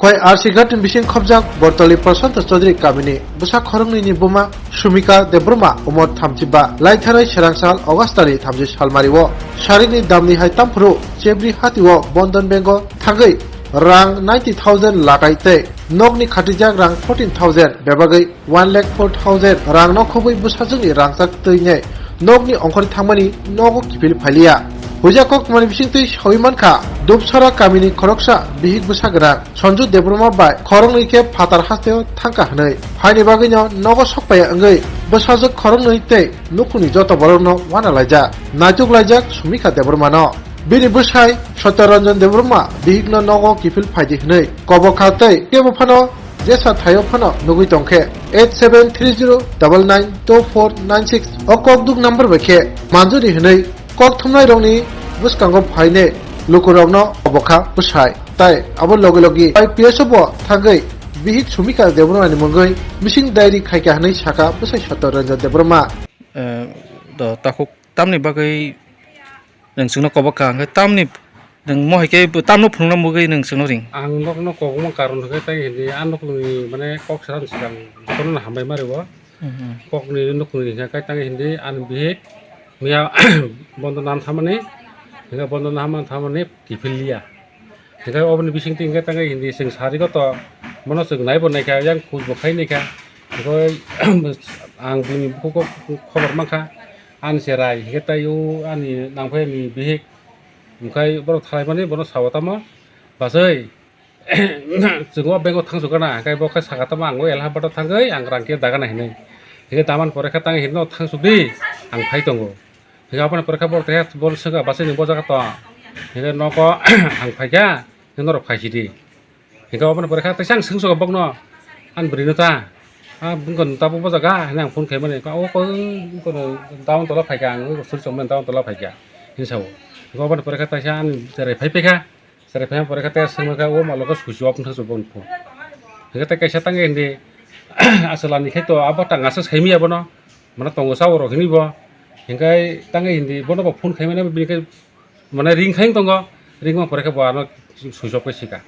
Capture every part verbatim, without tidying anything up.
Koi R C Garden bising khobjak Bortoli Prasanta Chaudhary kamini bwsa khoroknwi ni buma Sumika Debbarma umor thamchi ba laithanai Serangsal August tari thamchi salmari o sarini damni hai tamphuru chebri hati o Bandhan Bank o thangwi rang ninety thousand lakai tei nokni khatijak rang fourteen thousand bebagwi one lakh four thousand rang no khobwi bwsajwkni rangchak twi nai nokni ongkhorwi thangmani nogo kiphil phailiya. Huija koktwmani bisingtwi sawi mankha, Dubsara kamini khoroksa bihik bwsa gwnang Sanju Debbarma bai khoroknwi khe phatar hasteo thangkha hwnwi. Haini bagwino nogo sokpaiya wngwi bwsajwk khoroknwi tei nukhungni joto borokno uanalaijak, naituk laijak Sumika Debbarmano. Bini bwsai Satya Ranjan Debbarma bihikno nogo kiphil phaidi hwnwi kobokha tei kebo phano jesa thaio phano nugwi tongkhe eight seven three zero double nine two four nine six o kokduk number bai khe manjuri hwnwi kok thumnairokni bwskango phainai lukurokno kobokha bwsai. Tai abo logi logi I P S o bo thangwi bihik Sumika Debbarmani mungwi missing diary khaikha hwnwi sakha bwsai Satya Ranjan Debbarma. Eh, do takhuk tamni bagwi nwng chwngno kobok kha, hwnkhe tamni nwng mo hai khe bo tamno phunukna mugwi nwng chwngno ring? Ang nokno kobokma karon hwnkhe tai hindi a nokni mane kok sram swkang jotono hambai ma rwo. Mhm. Kokni nokni hwnkhe kai tangwi hindi ani bihik miya bondo nam thamani, hwnkhe bondo nam thamani kiphil liya. Hingke oboni bisingtwi hingke tangwi hindi chwng sari goto, bono chwng naibo naikha, yang kuj bo khai naikha. Hingke ang bini bukugo khobor mankha, ani cherai hingke tai o ani nangphayani bihik, hingke borok thalaimani bono sao tamo, "Bachai, chwng o bank o thangsukgana," hingke bo khe sakha tamo, "Ang o Allahabad o thangwi ang rang khe dagana," hinwi. Hingke tamani pore khe tangwi hindi, "No thangsukdi, ang phai tongo." Hingke aboni pore khe borok tei bol swngkha, "Bachai nwng bo jaga tong?" Hingke nogo ang phaikha, hingke norok phaisidi. Hingke aboni pore khe teisa ang swngsuka bokno, "Ani bwrwino ta? Ah, bwngkha tabuk bo jaga?" hinwi ang phone khaimani. "O koi, wngkha down tola phaikha, ang wngkha suri chongmani down tola phaikha," hinwi sao. Hingke aboni pore khe teisa ani cherai phai paikha. Cherai phai pore khe tei swngma khe o malo khe switch off wngthang se boni phone. Hingke tei kaisa tangwi hindi, "Achwlani khe to abo tang asa saimaya bono, mane tongo sa o rok," hinwi bo. Hingke tangwi hindi bono bo phone khaimani bini khe mane ring khai tongo, ringma pore khe bo ano switch off khe sika.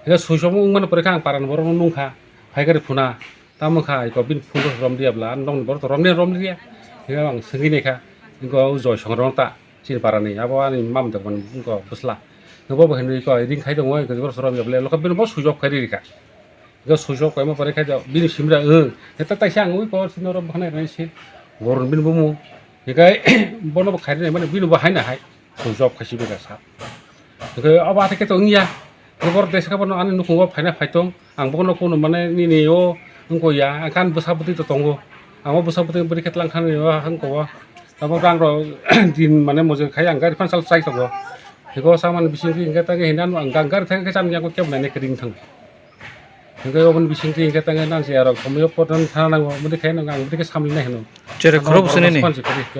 Hingke switch off wngmani pore khe ang parani borokno nungkha, phaikari phuna. Tamo kha, iko bini phone rok romliya bwla, ang nokni borok to romliya, romliya. Hingke ang swngwi naikha, iko o Joy Songrong ta, chini parani, abo ani mam de iko bwsla. Iko bo hinwi iko ring khai tongo, iko borok to romliya bwla, lokha bini bo switch off khai rikha. Iko switch off kaima pore khai bini simra, eh, heta taisa ang ui ko sino rom bhanai nai si, goron bini bumu. Hikai bono bo khai nai mani bini bo hai na hai. Switch off khai si bega sa. Hingke abo atha khe to wngya. Hingke borok desa khe bono ani nukhungo phaina phai tong. Ang bono kuno mane nini o wngko ya. Ang khe ani bwsa bwtwi to tongo. Ang o bwsa bwtwi bwrwi khe tlang kha nini o wngko o. Abo rang rok din mane mojang khai ang gari phan sal chai tongo. Hingke o samani bising khe hingke ta khe hinwi ang gari thang khe cham ya kebo nai nai khe ring thang. Hingke oboni bisingtwi hingke tangwi nang se arok somoi o poton thana nango, mudi khe nang ang mudi khe samli nai hino. Chere khorok bwswk nini?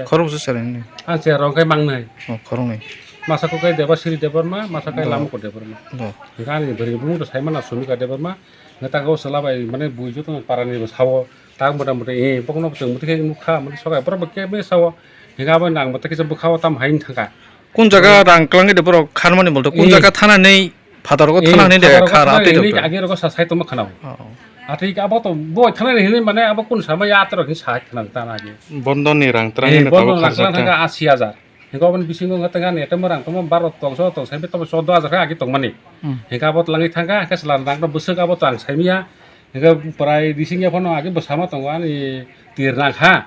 Khorok bwswk chere nini? Ang chere rok khe mangnai. Oh, khoroknwi. Masa kok kai Debasiri Debbarma, masa kai Lamoko Debbarma. Do. Hingke ani bwrwi bumung to saimana Sumika Debbarma. Hingke ta o chwla bai mane bui joto parani bo sao. Ta mota mota e bokno bo chwng mudi khe nukha, mudi sokai borok bo kebo sao. Hingke abo nang bo ta kisa bwkhao tam hai thangkha. Kun jaga rang kwlangwi de borok khanmani bolto kun jaga thanani Phataro ko thana hinwi de khara atwi rok. Age rogo sa sai tongma khana. Oh. Atwi abo to bo thana hinwi mane abo kun sama ya atwi rok hinwi sa khana ta na age. Bondon ni rang trang ni tabo khana thangka asi hajar. Hingo aboni bisingo wngkha tangka ni etem rang tongma baro tongso tong sai tabo choudo hajar khe age tongmani. Hmm. Hinga abo twlangwi thangka khe chwla rang no bwswk abo to ang saimya. Hinga prai rising ya phano age bwsama tongo ani tir nang kha.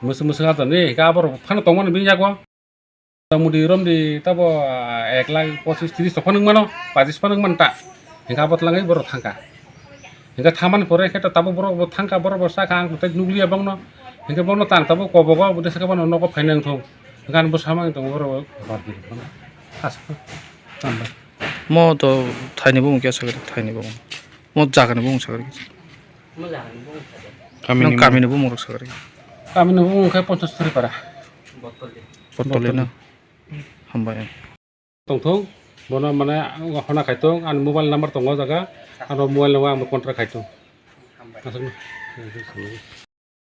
Mwswk mwswk hajar ni hinga abo phano tongmani bini yago. Mudi romdi tabo, ah, ek lakh pochis tris to phano wngmano, pachis phano wngmano ta. Hingke abo twlangwi borok thangka. Hingke thamani pore khe to tabuk borok bo thangka, borok bo sakha, ang tei nukliya bongno. Hingke bono tang tabuk kobogo, bo de sakha bono nogo phainai wngthung. Hingke ani bo samani tongo borok bo. Mo to thaini bumung khe sakha, thaini bumung. Mo jagani bumung sakha. Kamini kamini bumung rok sakha. Kamini bumung khe Ponchasturi para. Bottoli na. Hambai. Tongthung, bono mane hona khaithung, ani mobile number tongo o jaga, ano mobile number ang contact khaithung. Aswkno.